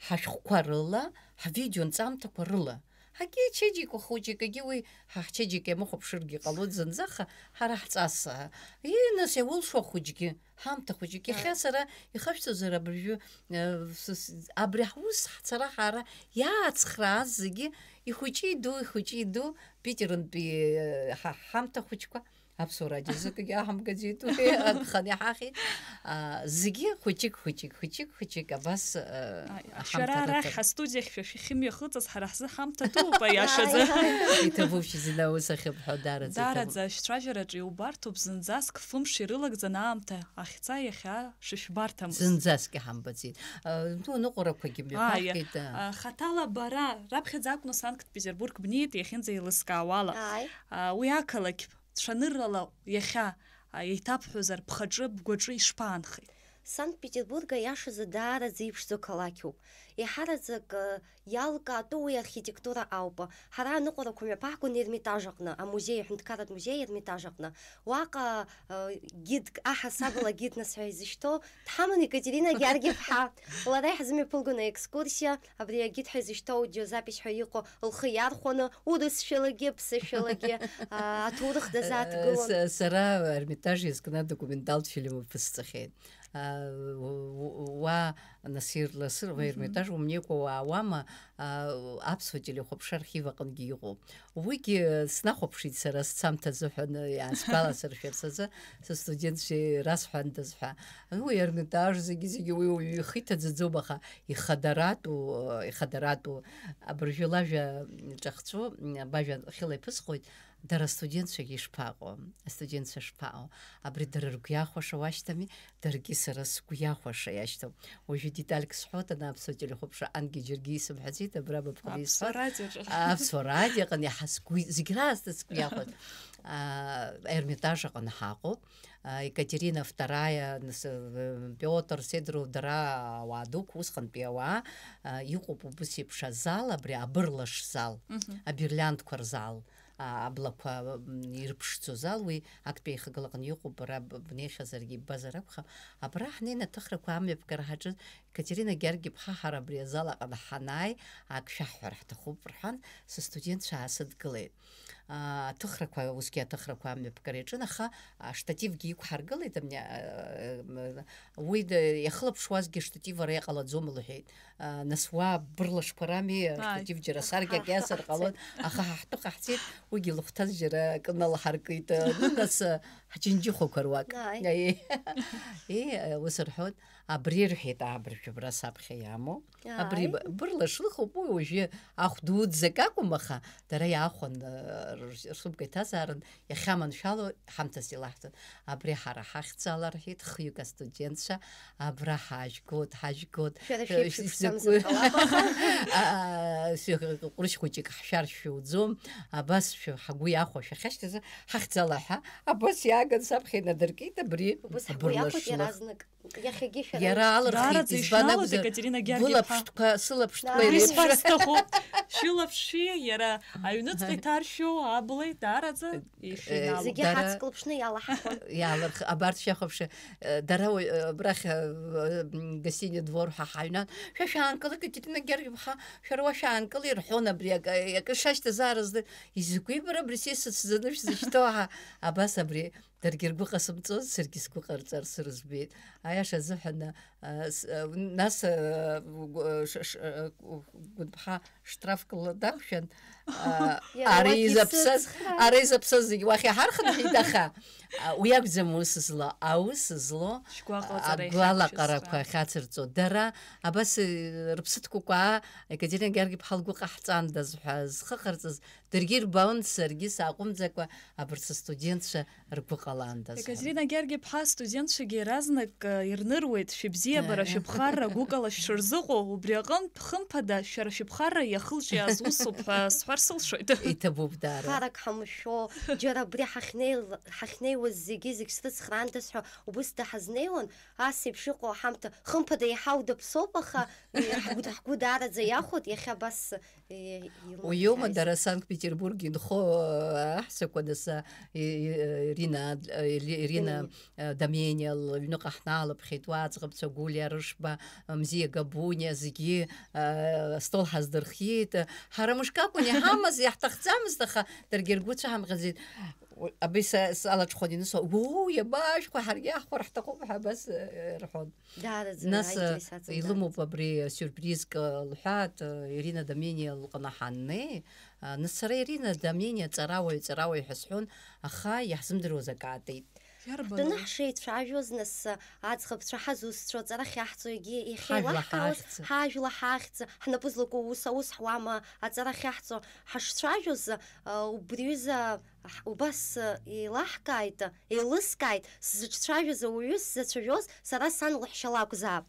ҳашәҟәқәа рыла, ҳвидеонҵамҭақәа рыла. Ҳагьы ачеиџьыка хәыҷык, егьи уи ҳа ҳчеиџьыка иамыхәаԥшыргьы ҟалоит зынӡа, аха ҳара ҳҵас, ии, нас иаулшо ахәыҷгьы, ҳамҭа хәыҷык. Иахьа, ааи, сара ихашәҵозар абыржәы, э, с-, с-, абри ҳус ҳцара ҳара иаацхрааз зегьы ихәыҷы иду, ихәыҷы иду, Питерынтәи, э, ҳа ҳамҭа хәыҷқәа. Аԥсуа радио зыкгьы аҳамгаӡеит, уи анханы иҳахьит. А, зегьы хәыҷык, хәыҷык, хәыҷык, хәыҷык, абас, а, аи, шәара аҳамҭа арахь рыҭан. Ҳастудиахь шәа шәахьымҩахыҵыз ҳара ҳзы ҳамҭа дууп, аиашазы. Ааи, ааи. Иҭабуп, шьыжьына ус ахьыбҳәо, даараӡа иҭабуп. Даараӡа, шәцәажәараҿы иубарҭоуп, зынӡаск фымш ирылагӡаны аамҭа ахьца иахьа шышәбарҭамыз. Зынӡаск иҳамбаӡеит. А, ну, аныҟәарақәагьы, ааи, мҩаԥаҳгеит, а. А, хаҭала бара, раԥхьаӡа акәны Санкт-Петербург бнеит, иахьынӡа еилыскаауала. Ааи. А, уи ақалақь цәаныррала иахьа, а, еиҭабҳәозар, бхаҿы, бгәаҿы ишԥаанхеи? Санкт-Петербург аиашазы даараӡа иԥшӡоу қалақьуп. Еиҳараӡак, а, иалкаатәу уи архитектура ауп. Ҳара аныҟәарақәа мҩаԥаҳгон Ермитаж аҟны, амузеи, аҳәынҭқарратә музеи Ермитаж аҟны. Уаҟа, а, гидк, аҳасабала гид нас ҳәа изышьҭоу, дҳаман Екатерина Георги-иԥҳа. Лара иаҳзымҩаԥылгон аекскурсиа, абри агид ҳәа изышьҭоу аудиозапись ҳәа иҟоу лхы иархәаны, урысшәалагьы, ԥсышәалагьы, а, аҭоурых дазааҭгылон. Э, с-, сара Эрмитаж иазкны адокументалтә фильм ԥысҵахьеит. А, у-, у-, уа, нас ирласыр, уа, мгм, Эрмитаж умнеикәа уаауама, а, аԥсуа телехәаԥшра архив аҟынгьы иҟоуп. Уигьы снахәаԥшит сара сцамҭа азыҳәан, иаасгәаласыршәарц азы, сыстудентцәеи расҳәандаз ҳәа. Уи Эрмитаж зегьы-зегьы уи уаҩы ихы иҭаӡаӡом, аха ихадаратәу, ихадаратәу абыржәы лажәа ҿахҵәо, бажәа хьыла иԥысҟоит, дара астудентцәагьы ишԥаҟоу, астудентцәа шԥаҟоу, абри дара ргәы иахәаша уашьҭами, даргьы сара сгәы иахәаша иашьҭоуп. Уажәы Детальк сҳәоит, ана аԥсуа телехәаԥшра ангьы џьаргьы исымҳәаӡеит, абра быԥхыда Аԥсуа исҳәоит. Радиоҿы. Аԥсуа радио аҟны иаҳа сгәы, зегь раасҭа сгәы иахәоит. А, Ермитаж аҟны ҳаҟоуп. А, Екатерина вторая, нас, э, Пиотр Седров, дара ауаа дуқәа, усҟантәи ауаа, а, иҟоуп убыс еиԥш азал, абри абырлаш зал, Мгм. Абирлиандқәа рзал, а, аблақәа, м, ирԥшӡо зал, уи актәи аихагылаҟны иҟоуп, бара б-, бнеихьазаргьы иббазар акәхап. Абра ҳнеины аҭыхрақәа амҩаԥгара ҳаҿыз, Екатерина Георги-иԥҳа, ҳара абри азал аҟны ҳанааи, ак шәаҳҳәар ҳҭахуп, рҳәан, сыстудентцәа аасыдгылеит. Аа, аҭыхрақәа, усгьы аҭыхрақәа амҩаԥгара иаҿын, аха аштативгьы иқәҳаргылеит, амни-, а, м, уи д-, иахылаԥшуазгьы аштатив ара иҟалаӡом лҳәеит. А, нас уа бырлашқәа рами, Ааи. Аштатив џьара саркьак иасыр ҟалон, аха ҳаҳтәы ҟаҳҵеит, уигьы лыхәҭаз џьара акы налаҳаркит, а, ну, нас, а, ҳџьынџьыхәақәа руак. Ааи. Аи. Е, ус рҳәоит, абри рҳәеит, абыржәы абра саԥхьа иамоу. Абри Ааи. Б-, бырлаш лыхуп, уи уажәы ахә дуӡӡак акәым, аха дара иаахәан, э, рс-, рсумка иҭазаарын, иахьаманшәало ҳамҭас илаҳҭон. Абри ҳара ҳахьӡала рҳәеит, хҩык астудентцәа, абра ҳажәгоит, ҳажәгоит. Шәара Э, шәеиԥш шәзакәи-, ишәзамзар ҟалап, аха. Аа, шәы-, ҟәрышь хәыҷык ҳшәар шәуӡом, абас шәы-, ҳгәы иахәо шәахьашьҭазы, ҳахьӡала ҳәа, абас иааган саԥхьа инадыркит абри Убас ҳгәы иахәоит абырлаш лых. Иаразнак. Иахьагьы шәара Даараӡа иалырхит, избан ишәалоу акәзар, Екатерина Георги-иԥҳа. Былаԥштәқәа, сылаԥштәқәа Даараӡа еиԥш. Исҳәар сҭахуп, шәылаԥши, иара аҩныҵҟа иҭаршәу аблеи, даараӡа Э, ишәеинаалоит. Зегьы дара ҳацклаԥшны иалаҳхуан. Иаалырх-, абарҭ шәахәаԥши, э, дара уи, э, абрахь, э, м, гостиный двор ҳәа ҳаҩнан. Шәа шәаанкыл, Екатерина Георги-иԥҳа, шәара уа шәаанкыл, ирҳәон абри акы, акы шашьҭазаарыз, изакәи бара абри сеи сыцәӡаны шәзышьҭоу ҳәа, абас абри Даргьы ргәы ҟасымҵоз, саргьы сгәы ҟарҵар срыӡбеит. Аиаша азыҳәан, а, с-, а, нас, а, гәы-, ш-, ш-, а, гәынԥҳа штрафкла дақәшәан, а, Иара ара уагьы изаԥсаз, сыцхраа. Ара изаԥсаз зегьы уахь иҳархынҳәит, аха, а, уи акәӡам аус злоу, аус злоу, Шәгәаҟра агәалаҟарақәа иахьацырҵо. Дара абас, э, рыԥсы ҭкәыкәаа, Екатерина Георги-иԥҳа лгәы ҟаҳҵандаз ҳәа зхы ҟарҵаз даргьы ирбон, саргьы сааҟәымҵӡакәа абарҭ сыстудентцәа ргәы ҟаландаз ҳәа. Екатерина Георги-иԥҳа, астудентцәагьы иаразнак, э, ирныруеит, шәыбзиабара, Э. Шәыԥхарра гәыкала шәшырзыҟоу, убри аҟынтә, хымԥада, шәара шәыԥхарра иахылҿиааз усуп ҳәа сҳәар сылшоит. Иҭабуп даара. Харак ҳамшәо, џьара абри ҳахьнеил-, ҳахьнеиуаз зегьы, зегь срыцхраандаз ҳәа убыс даҳазнеиуан, ас еиԥш иҟоу ҳамҭа, хымԥада, иаҳа удаԥсоуп, аха, э, ҳгәы, ҳгәы даараӡа иахәоит, иахьа абас Е, уиоума, дара Санкт-Петербург инхо, э, аҳәсақәа, нас, э, э, Ирина, э, Ирина, Дамениа. Э, Дамениа лыҩныҟа ҳналыԥхьеит, уа аӡӷабцәа Гулиа Рышба, Мзиа Габуниа, зегьы, э, астол ҳаздырхиеит. Ҳара мышк акәын иҳамаз, иаҳҭахӡамызт, аха даргьы ргәы цәаҳамхьаӡеит. Абри са, салаҽхәаны инысуа, уу, иабаашәхәа, ҳаргьы аҳхәар ҳҭахуп ҳәа абас, э, рҳәон. Даараӡа Нас, аиҭеи саҵан илымоуп даараӡа. Абри, э, сюрпризк, э, лҳәаат, э, Ирина Дамениа лҟны ҳаннеи, а, нас сара Ирина Дамениа ҵарауаҩ, ҵарауаҩ ҳәа сҳәон, аха иаҳзымдыруаз акы аатит. Иарбану? Ҳтәаны ҳшеицәажәоз, нас, э, аӡӷабцәа ҳазусҭцәоу аҵара ахьаҳҵо, егьи Ҳажәла иахьеилаҳкаауаз, ҳахьӡ. Ҳажәла ҳахьӡ, ҳнапы злаку аус, аус ҳуама аҵара ахьаҳҵо ҳашцәажәоз, э, убри ҩыза Ҳ-, убас, э, еилаҳкааит, еилыскааит, сзыҿцәажәаз ауаҩы сзацәажәоз сара сан лаҳәшьа лакәзаап.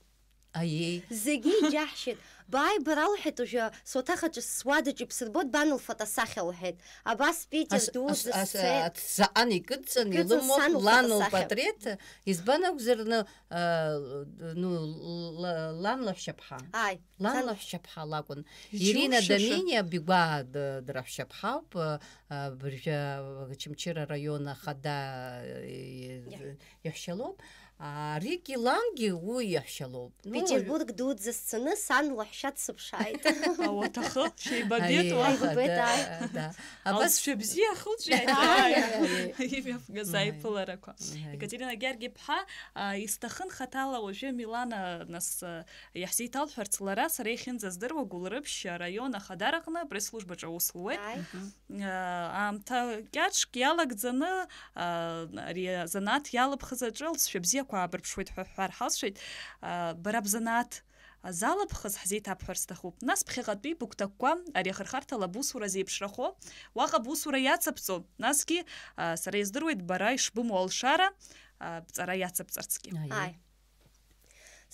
Аиеи. Зегьы иџьаҳшьеит. Бааи, бара, лҳәеит, уажәы суаҭах аҿы суадаҿы ибсырбоит, бан лфотосахьа, лҳәеит. Абас Питер Ас-, дуӡӡа ас-, ас-, сцеит. Аҭӡаҟан икыдҵан, Икыдҵан илымоуп сан лан лфотосахьа. Лпатреҭ, избан акәзар, ны, а, ну, ла-, лан лаҳәшьаԥҳа. Ааи. Лан Сан- лаҳәшьаԥҳа лакәын. Иџьоушьаша. Ирина Дамениа Бигәаа д-, драҳәшьаԥҳауп, а, абыржәы Очамчыра араион ахада, э, Иаҳ- иаҳәшьа лоуп. Аригьы лангьы уи иаҳәшьа лоуп. Ну, Петербург дуӡӡа сцаны сан лаҳәшьа дсыԥшааит. Ауаҭахы шәеибабеит Аиеи, уа? Аибабеит, да, ааи. Да. Абас Алҵшәа бзиа ахылҿиааит, Аиеи, ааи. Аиеи. Имҩаԥгаз Аиеи. Аиԥыларақәа. Аиеи. Екатерина Георги-иԥҳа, а, исҭахын хаҭала уажәы Милана, нас, а, иаҳзеиҭалҳәарц лара, сара иахьынӡаздыруа, Гәылрыԥшь араион ахадараҟны апресс-службаҿы аус луеит. Ааи. Мгм. Аамҭа кьаҿк иалагӡаны, а, ари азанааҭ иалыԥхыз аҿы лҵшәа бзиақәа аабырԥшуеит ҳәа ҳҳәар ҳалшоит. А, бара бзанааҭ залыԥхыз ҳзеиҭабҳәар сҭахуп. Нас ԥхьаҟатәи быгәҭакқәа ари ахырхарҭала бусура зеиԥшрахо, уаҟа бусура иацыбҵо, насгьы, а, сара издыруеит бара ишбымоу алшара, а, бҵара иацыбҵарцгьы. Аиеи. Ааи.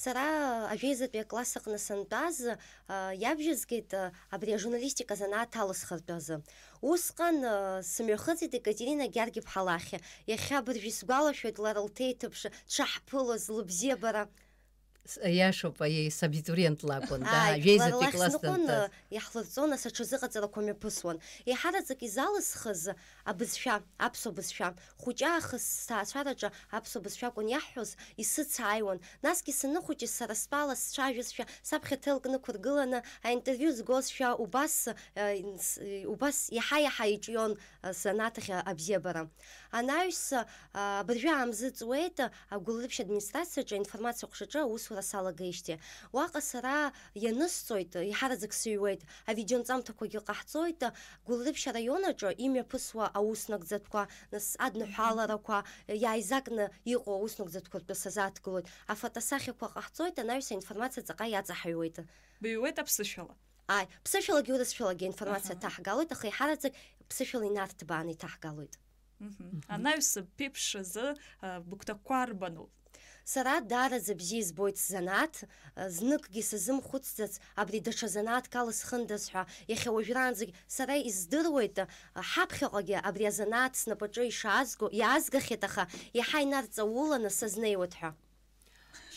Сара ажәеизатәи акласс аҟны сантәаз, а, иабжьызгеит, а, абри ажурналистика занааҭ алысхыртә азы. Усҟан, а, сымҩахыҵит Екатерина Георги-иԥҳа лахь. Иахьа абыржә исгәалашәоит лара лҭеиҭыԥш дшаҳԥылоз, лыбзиабара. С-, иашоуп, аиеи, сабитуриент лакәын, да, Ааи, лара жәеизатәи лахь класс сныҟәон, данҭаз. Э, иаҳлырҵон, ас аҽазыҟаҵарақәа мҩаԥысуан. Еиҳараӡак изалысхыз абызшәа, аԥсуа бызшәа. Хәыҷы аахыс сҭаацәараҿы аԥсуа бызшәа акәын иаҳҳәоз, исыцааиуан. Насгьы саныхәыҷыз, сара стәала сцәажәозшәа, саԥхьа ҭелк нықәыргыланы, аинтервиу згозшәа, убас, э, с-, убас иаҳа-иаҳа иҿион, э, сзанааҭ ахь абзиабара. Анаҩс, а, абыржәы аамзы ҵуеит, агәылрыԥшь администрациаҿы аинформациа ҟәшаҿы аусура салагеижьҭеи. Уаҟа сара ианысҵоит, иҳараӡак сыҩуеит, авидеонҵамҭақәагьы ҟаҳҵоит, гәылрыԥшь араион аҿы имҩаԥысуа ауснагӡатәқәа, нас адныҳәаларақәа, иааизакны иҟоу ауснагӡатәқәа ртәы сазааҭгылоит, афотосахьақәа ҟаҳҵоит, анаҩс аинформациа ҵаҟа иаҵаҳаҩуеит. Быҩуеит аԥсышәала? Ааи, ԥсышәалагьы урысшәалагьы аинформациа Аҳа. Ҭаҳгалоит, аха иҳараӡак ԥсышәала инарҭбааны иҭаҳгалоит. Мгм. Мгм. Анаҩс ԥеиԥш азы, а, быгәҭакқәа арбану? Сара даараӡа бзиа избоит сзанааҭ, а, зныкгьы сазымхәыцӡац, абри даҽа занааҭк ала схындаз ҳәа, иахьа уажәраанӡагь сара издыруеит, а, ҳаԥхьаҟагьы абри азанааҭ снапаҿы ишаазго, иаазгахьеит, аха иаҳа инарҵауланы сазнеиуеит ҳәа.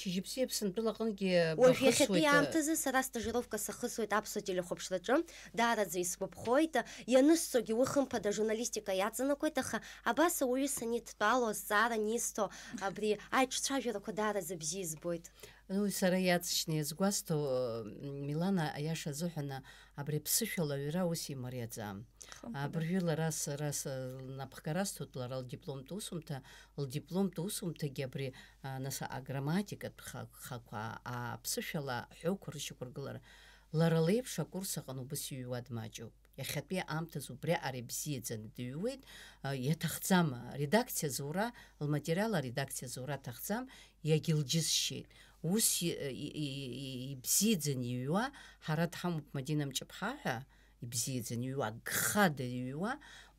Шьыжьбзиа Аԥсынтәыла аҟынгьы Уажә иахьатәи бахысуеит, э, аамҭазы сара стажировка сахысуеит аԥсуа телехәаԥшраҿы, даараӡа исгәаԥхоит, ианысҵогьы уи хымԥада ажурналистика иаҵанакуеит, аха абас ауаҩы санидтәало, азҵаара анисҭо, абри аиҿцәажәарақәа даараӡа бзиа избоит. Ну, сара иаҵшьны иазгәасҭо, э, Милана, аиаша азыҳәан, абри аԥсышәала аҩра ус имариаӡам. Хымԥада. Абыржәы лара сара с-, лнапхгара сҭоит, лара лдипломтә усумҭа, лдипломтә усумҭагьы абри, а, нас аграмматикатә ха-, хақәа, аԥсышәала аҳәоуқәа рышьақәыргылара. Лара леиԥш акурс аҟны убыс иҩуа дмаҷуп. Иахьатәи аамҭазы убриаҟара ибзиаӡаны дыҩуеит, а, иаҭахӡам, аредакциа зура, лматериал аредакциа зура аҭахӡам, иагьылџьысшьеит. Ус и-, и-, и-, и-, ибзиаӡаны иҩуа ҳара дҳамоуп, Мадина Мҷыԥҳа ҳәа, ибзиаӡаны иҩуа, агхада иҩуа,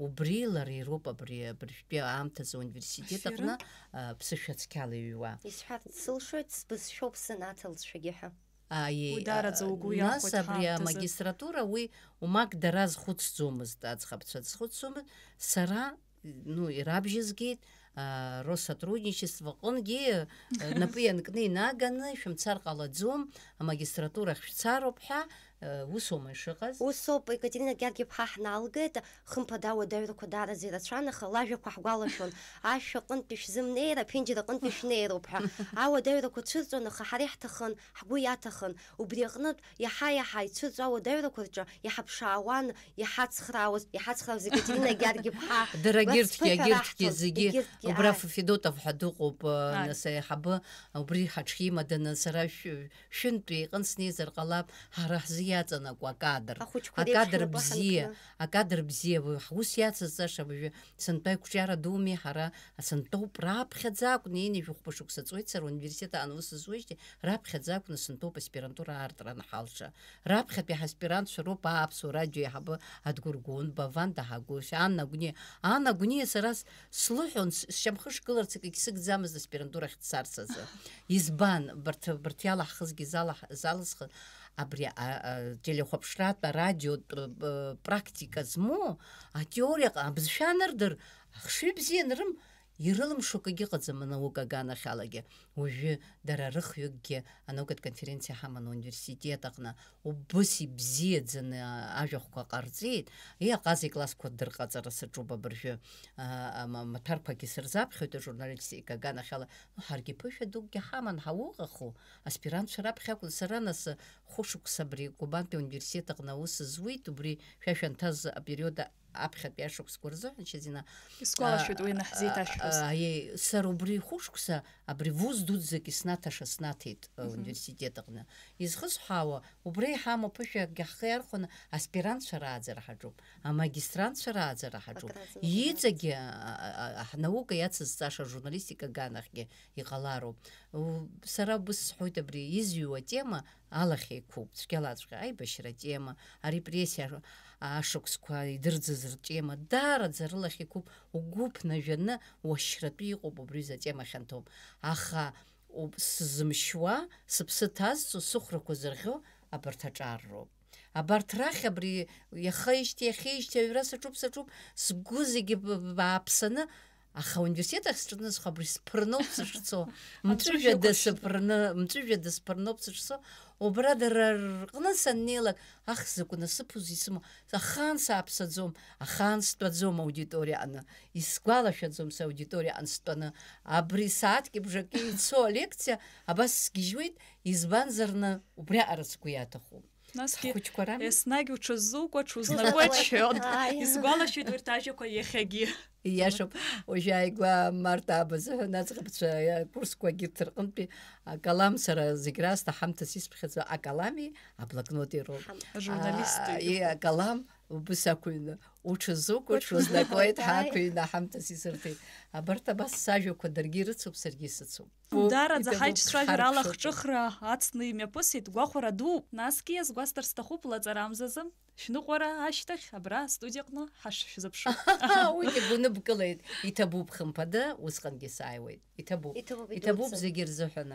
убри лара ироуп абри абыржәтәи аамҭазы ауниверситет аҟны, Аферым. А, ԥсышәа цқьала иҩуа. Исҳәарц сылшоит, сбызшәоуп санаҭ лҵшәагьы ҳәа. Аиеи, Уи даараӡа а, угәы нас иахәоит абри ҳаамҭазы. Амагистратура уи умак дара зхәыцӡомызт, аӡӷабцәа зхәыцӡомызт, сара, ну, ирабжьызгеит, а, Россотрудничество аҟынгьы, а, напы ианкны инаганы, шәымцар ҟалаӡом, амагистратура ахь шәцароуп ҳәа, а, усоума ишыҟаз? Усоуп, Екатерина Георги-иԥҳа ҳналгеит, хымԥада ауадаҩрақәа даараӡа ирацәан, аха лажәақәа ҳгәалашәон, ашә аҟынтәи шәзымнеир, аԥенџьыр аҟынтәи шәнеироуп ҳәа. Ауадаҩрақәа цәырҵуан, аха ҳара иаҳҭахын, ҳгәы иаҭахын. Убри аҟнытә, иаҳа-иаҳа ицәырҵуа ауадаҩрақәа рҿы иҳаԥшаауан, иҳацхраауаз, иҳацхраауаз Екатерина Георги-иԥҳа. Дарагьы рыцԥыҳәа ирҭгьы, егьырҭгьы раҳҭон, зегьы, егьырҭгьы, убра ааи. Федотов ҳәа дыҟоуп, Ааи. Нас аиҳабы, убри ҳаҽимаданы, сара шә-, шәынтәи иҟны снеизар ҟалап, ҳара ҳзы иаҵанакуа акадр. Ахәыҷқәа реиԥш Акадр ҳнапы бзиа, ҳанкны. Акадр бзиа, уи ҳус иацызҵаша абыржәы, сынтәа иқәҿиара думеи, ҳара сынтәоуп раԥхьаӡа акәны, ини жәохәба шықәса ҵуеит сара университет аан ус зуеижьҭеи, раԥхьаӡа акәны сынтәоуп аспирантура аартра анҳалша. Раԥхьатәи ҳаспирантцәа роуп, аа, аԥсуа радио еиҳабы Адгәыр Гәынба, Ванда Ҳагәышь, Анна Гәниа. Анна Гәниа сара с-, слыҳәон, с-, сшьамхы шгыларц акгьы сыгӡамызт аспирантура ахь дцарц азы. Избан? Барҭ, барҭ иалаҳхызгьы зала-, залысхыз абри, а, а, телехәаԥшратә, арадиотә, э, практика змоу, атеориаҟа абызшәа анырдыр, ахшыҩ бзиа анрым, ирылымшо акгьы ыҟаӡам анаука аганахьалагьы. Уажәы дара рыхҩыкгьы анаукатә конференциа ҳаман ауниверситет аҟны, убыс ибзиаӡаны ажәахәқәа ҟарҵеит. Иҟазеи классқәа дырҟаҵара саҿуп абыржәы, а, а, ма-, маҭәарқәагьы сырзаԥхьоит ажурналистика аганахьала. Ну, ҳаргьы ԥышәа дукгьы ҳаман, ҳауҟаху, аспирантцәа раԥхьа акәын. Сара нас хәышықәса абри Кубантәи ауниверситет аҟны аус зуит, убри шәа шәанҭаз апериод аԥхьатәи ашықәсқәа рзыҳәан, Шьазина. Исгәалашәоит уи А, ианаҳзеиҭашәҳәоз. А, аиеи, сара убри хәышықәса абри вуз дуӡӡак иснаҭаша снаҭеит, а, Мгм. Университет аҟны. Изхысҳәаауа, убра иҳамоу ԥышәакгьы ҳхы иархәаны аспирантцәа рааӡара ҳаҿуп, амагистранцәа рааӡара ҳаҿуп. Акраҵанакуеит. Иҵегьы, а, а, а, ҳнаука иацызҵаша ажурналистика аганахьгьы иҟалароуп. У, сара убыс сҳәоит, абри изҩуа атема алахь еиқәуп, цәгьалаҵәҟьа аибашьра атема, арепрессиа ашықәсқәа идырӡыз ртема, даараӡа рылахь еиқәуп, угәы ԥнажәаны уашьратәы иҟоуп убри аҩыза атема хьанҭоуп. Аха Сзымшьуа, сыԥсы ҭазҵо, сыхәрақәа зырӷьо абарҭ аҿар роуп. Абарҭ рахь абри иахеижьҭеи иахеижьҭеи аҩра саҿуп, саҿуп, сгәы зегьы б-, б-, бааԥсаны, аха ауниверситет ахь сҿынасхо абри сԥырноуп сышцо, мҵәыжәҩада сыԥырны, мҵәыжәҩада сыԥырноуп сышцо, убра дара рҟны саннеилак, ах, закә насыԥузеи исымоу, ахаан сааԥсаӡом, ахаан стәаӡом аудиториа аҟны, исгәалашәаӡом саудиториа аҟны стәаны, абри сааҭки бжаки ицо алекциа абас сгьежьуеит, избанзар, убриаҟара сгәы иаҭахуп. Насгьы ҳхәыҷқәа рами. Еснагь уҽыззукуа, ҽузнакуеит, ҽузнакуеит, шәон. Ааи. Исгәалашәеит урҭ ажәақәа иахьагьы. Ииашоуп, уажәы ааигәа март ааб азыҳәан аӡӷабцәа акурсқәа егьырҭ рҟынтәи акалам сара зегь раасҭа ҳамҭас исԥхьаӡо акалами аблокноти роуп. Ҳамҭас. Ажурналисти. А, и, акалам убыс ақәыҩны, уҽыззукуа, ҽузнакуеит, ааи, ҳақәыҩны ҳамҭас исырҭеит. Абарҭ абас сажәақәа даргьы ирыцуп, саргьы исыцуп. Даараӡа иҭабуп, ҳаиҿцәажәара ҳарԥшуп. Алахҿыхра ацны имҩаԥысит, гәахәара дууп, насгьы иазгәасҭар сҭахуп лаҵарамзазы. Шәныҟәара ашьҭахь абра астудиаҟны ҳашшәзыԥшу. Уигьы гәыныбкылеит, иҭабуп, хымԥада, усҟангьы сааиуеит. Иҭабуп. Иҭабуп, иҭабуп идуӡӡан. Зегьы рзыҳәан.